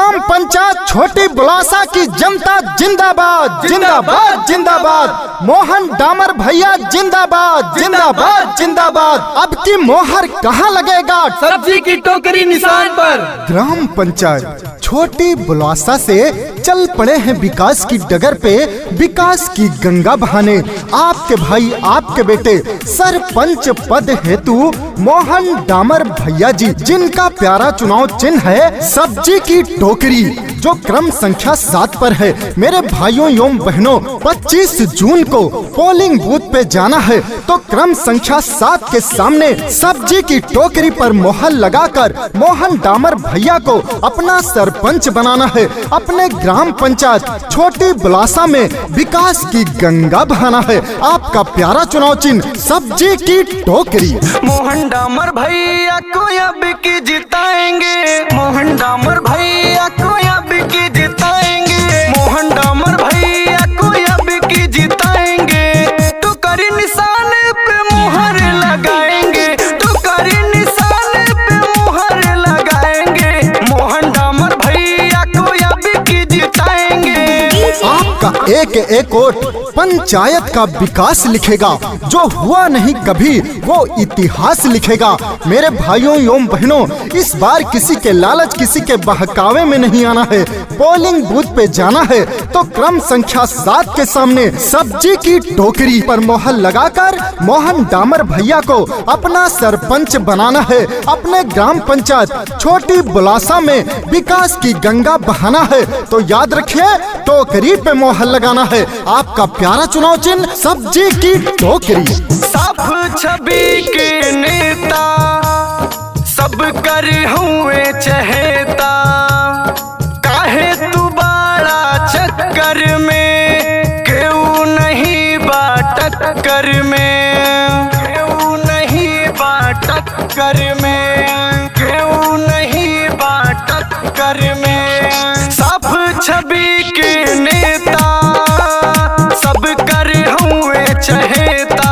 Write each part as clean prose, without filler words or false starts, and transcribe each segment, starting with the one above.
Gram panchayat छोटी बुलासा की जनता जिंदाबाद जिंदाबाद जिंदाबाद। मोहन डामर भैया जिंदाबाद जिंदाबाद जिंदाबाद। अब की मोहर कहाँ लगेगा? सब्जी की टोकरी निशान पर। ग्राम पंचायत छोटी बुलासा से चल पड़े हैं विकास की डगर पे, विकास की गंगा बहाने। आपके भाई आपके बेटे सरपंच पद हेतु मोहन डामर भैया जी, जिनका प्यारा चुनाव चिन्ह है सब्जी की टोकरी, जो क्रम संख्या 7 पर है। मेरे भाइयों एवं बहनों, 25 जून को पोलिंग बूथ पे जाना है तो क्रम संख्या 7 के सामने सब्जी की टोकरी पर मोहर लगाकर मोहन डामर भैया को अपना सरपंच बनाना है। अपने ग्राम पंचायत छोटी बुलासा में विकास की गंगा बहाना है। आपका प्यारा चुनाव चिन्ह सब्जी की टोकरी। मोहन डामर भैया को अब की जिताएंगे, मोहन डामर भैया को अब की जिताएंगे, मोहन डामर भैया को अब की जिताएंगे। टोकरी निशान पे मोहर लगाएंगे, टोकरी निशान पे मोहर लगाएंगे, मोहन डामर भैया को अब की जिताएंगे। आपका एक एक वोट पंचायत का विकास लिखेगा, जो हुआ नहीं कभी वो इतिहास लिखेगा। मेरे भाइयों एवं बहनों, इस बार किसी के लालच किसी के बहकावे में नहीं आना है। पोलिंग बूथ पे जाना है तो क्रम संख्या 7 के सामने सब्जी की टोकरी पर मोहर लगाकर मोहन डामर भैया को अपना सरपंच बनाना है। अपने ग्राम पंचायत छोटी बुलासा में विकास की गंगा बहाना है तो याद रखिए, टोकरी पे मोहर लगाना है। आपका प्यारा चुनाव चिन्ह सब्जी की टोकरी। साफ छवि के नेता सब कर हुए चहेता, काहे तू बड़ा चक्कर में, क्यों नहीं बा टक्कर में, क्यों नहीं बा टक्कर में, क्यों नहीं बा टक्कर में। साफ छवि के नेता सब कर हुए चहेता,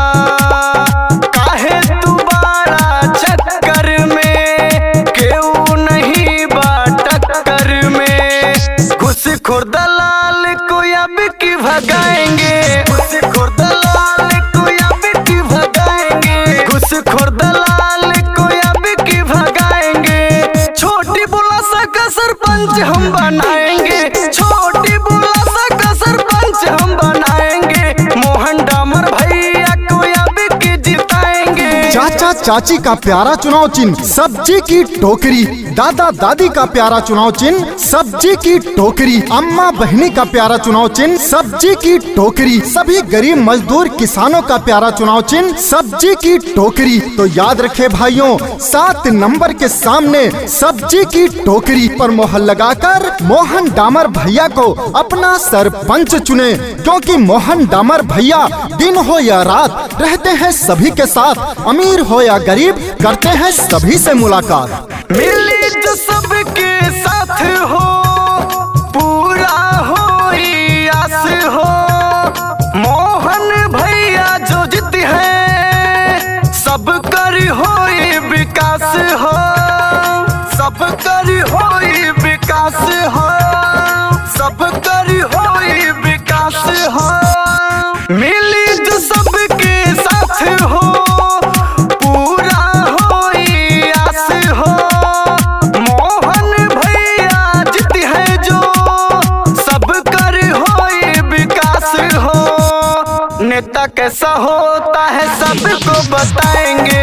काहे तू बड़ा चक्कर में, क्यों नहीं बा टक्कर में। घुसखोर दलाल को अब की भगाएंगे, घुसखोर दलाल को अब की भगाएंगे, घुसखोर दलाल को अब की भगाएंगे। छोटी बुलासा का सरपंच हम बनाएंगे, छोटी बुलासा का सरपंच हम बनाएंगे, मोहन डामर भैया को अब की जिताएंगे। चाचा चाची का प्यारा चुनाव चिन्ह सब्जी की टोकरी, दादा दादी का प्यारा चुनाव चिन्ह सब्जी की टोकरी, अम्मा बहनी का प्यारा चुनाव चिन्ह सब्जी की टोकरी, सभी गरीब मजदूर किसानों का प्यारा चुनाव चिन्ह सब्जी की टोकरी। तो याद रखे भाइयों, 7 नंबर के सामने सब्जी की टोकरी पर मोहर लगाकर मोहन डामर भैया को अपना सरपंच चुने, क्योंकि मोहन डामर भैया दिन हो या रात रहते हैं सभी के साथ, अमीर हो या गरीब करते हैं सभी से मुलाकात। मिली जो सबके साथ हो, पूरा हो आस हो, मोहन भैया जो जित है, सब कर हो विकास हो, सब कर हो विकास हो, सब कर हो विकास हो। मिली जो सबके साथ हो, पूरा हो आस हो, मोहन भैया जित है जो, सब कर हो विकास हो। नेता कैसा होता है सबको बताएंगे,